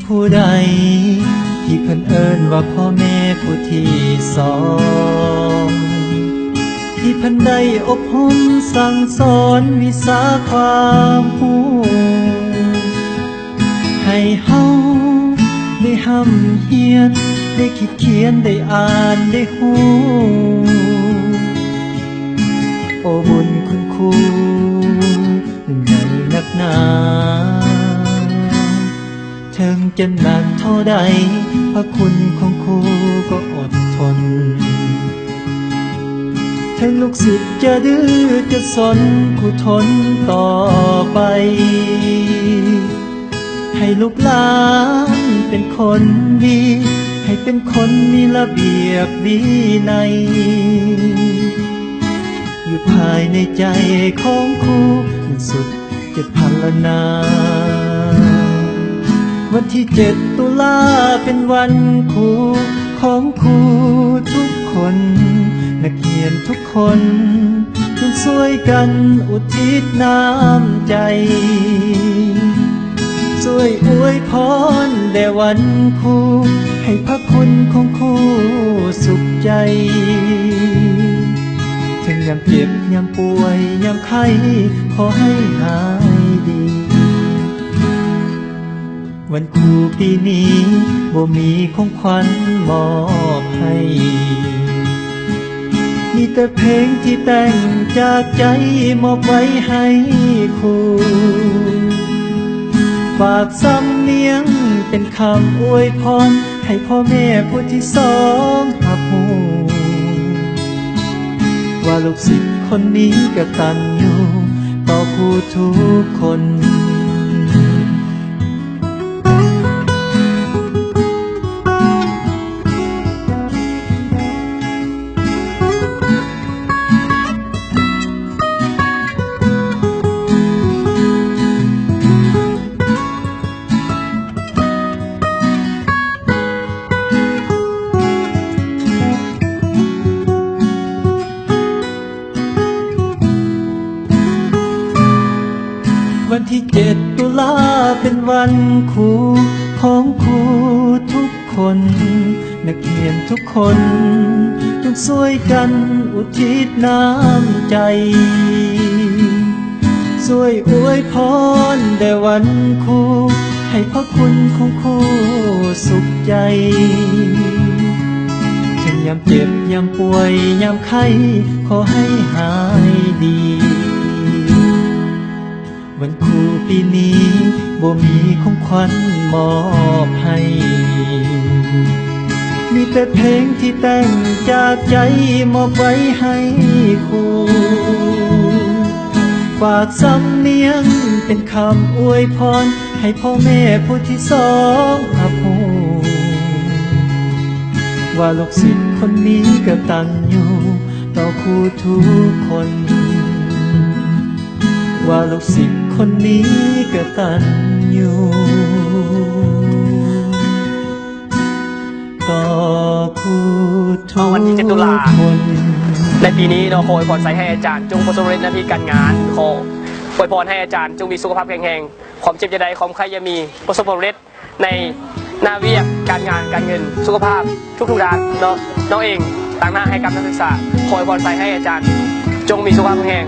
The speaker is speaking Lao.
ຜູ້ໃດທີ່ເພິ່ນເອີ້ນວ່າພໍ່ແມ່ຜູ້ທີ່ສອງ ທີ່ເພິ່ນໄດ້ອົບຮົມສັ່ງສອນວິຊາຄວາມຮູ້ ໃຫ້ເຮົາໄດ້ຮ່ຳຮຽນ ໄດ້ຄິດຂຽນ ໄດ້ອ່ານ ໄດ້ຮູ້ ໂອບຸນຄຸນຄູ ໃຫຍ່ນັກໜາ ເຖິງຈະໜັກເທົ່າໃດ ພະຄຸນຂອງຄູກໍອົດທົນ ເຖິງລູກສິດຈະດື້ຈະສົນ ຄູທົນຕໍ່ໄປ ໃຫ້ລູກຫຼານເປັນຄົນດີ ໃຫ້ເປັນຄົນມີລະບຽບວິໄນ ຢູ່ພາຍໃນໃຈຂອງຄູ ມັນສຸດຈະພັນລະນາ ວັນທີເຈັດຕຸລາເປັນວັນຄູຂອງຄູທຸກຄົນ ນັກຮຽນທຸກຄົນ ຈົ່ງຊ່ວຍກັນອຸທິດນ້ຳໃຈ ຊ່ວຍອວຍພອນແດ່ວັນຄູ ໃຫ້ພະຄຸນຂອງຄູສຸກໃຈ ເຖິງຍາມເຈັບຍາມປ່ວຍຍາມໄຂ້ ຂໍໃຫ້ຫາຍດີ ວັນຄູປີນີ້ບໍ່ມີຂອງຂວັນມອບໃຫ້ ມີແຕ່ເພງທີ່ແຕ່ງຈາກໃຈມອບໄວ້ໃຫ້ຄູ ຝາກສຳນຽງເປັນຄຳອວຍພອນ ໃຫ້ພໍ່ແມ່ຜູ້ທີ່ສອງຮັບຮູ້ ວ່າລູກສິດຄົນນີ້ກະຕັນຍູຕໍ່ຄູທຸກຄົນ. ວັນທີເຈັດຕຸລາເປັນວັນຄູຂອງຄູທຸກຄົນ ນັກຮຽນທຸກຄົນ ຈົ່ງຊ່ວຍກັນອຸທິດນ້ຳໃຈ ຊ່ວຍອວຍພອນແດ່ວັນຄູ ໃຫ້ພະຄຸນຂອງຄູສຸກໃຈ ເຖິງຍາມເຈັບຍາມປ່ວຍຍາມໄຂ້ ຂໍໃຫ້ຫາຍດີ. ວັນຄູປີນີ້ບໍ່ມີຂອງຂວັນມອບໃຫ້ ມີແຕ່ເພງທີ່ແຕ່ງຈາກໃຈມອບໄວ້ໃຫ້ຄູ ຝາກສຳນຽງເປັນຄຳອວຍພອນ ໃຫ້ພໍ່ແມ່ຜູ້ທີ່ສອງຮັບຮູ້ ວ່າລູກສິດຄົນນີ້ກະຕັນຍູຕໍ່ຄູທຸກຄົນ ວ່າລູກສິດຄົນນີ້ກະຕັນຍູຕໍ່ຄູທຸກຄົນ. ເອົາ ວັນທີເຈັດຕຸລາ ໃນປີນີ້ເນາະ ຂໍອວຍພອນໃສ່ໃຫ້ອາຈານຈົ່ງປະສົບສຳເລັດໜ້າທີ່ການງານ ຂໍອວຍພອນໃຫ້ອາຈານຈົ່ງມີສຸຂະພາບແຂງແຮງ ຄວາມເຈັບຢ່າໄດ້ ຄວາມໄຂ້ຢ່າມີ ປະສົບສຳເລັດ ໃນໜ້າວຽກການງານການເງິນ ສຸຂະພາບທຸກໆດ້ານເນາະ. ນ້ອງເອງຕາງໜ້າໃຫ້ກັບນັກສຶກສາ ຂໍອວຍພອນໃສ່ໃຫ້ອາຈານຈົ່ງມີສຸຂະພາບແຂງແຮງ.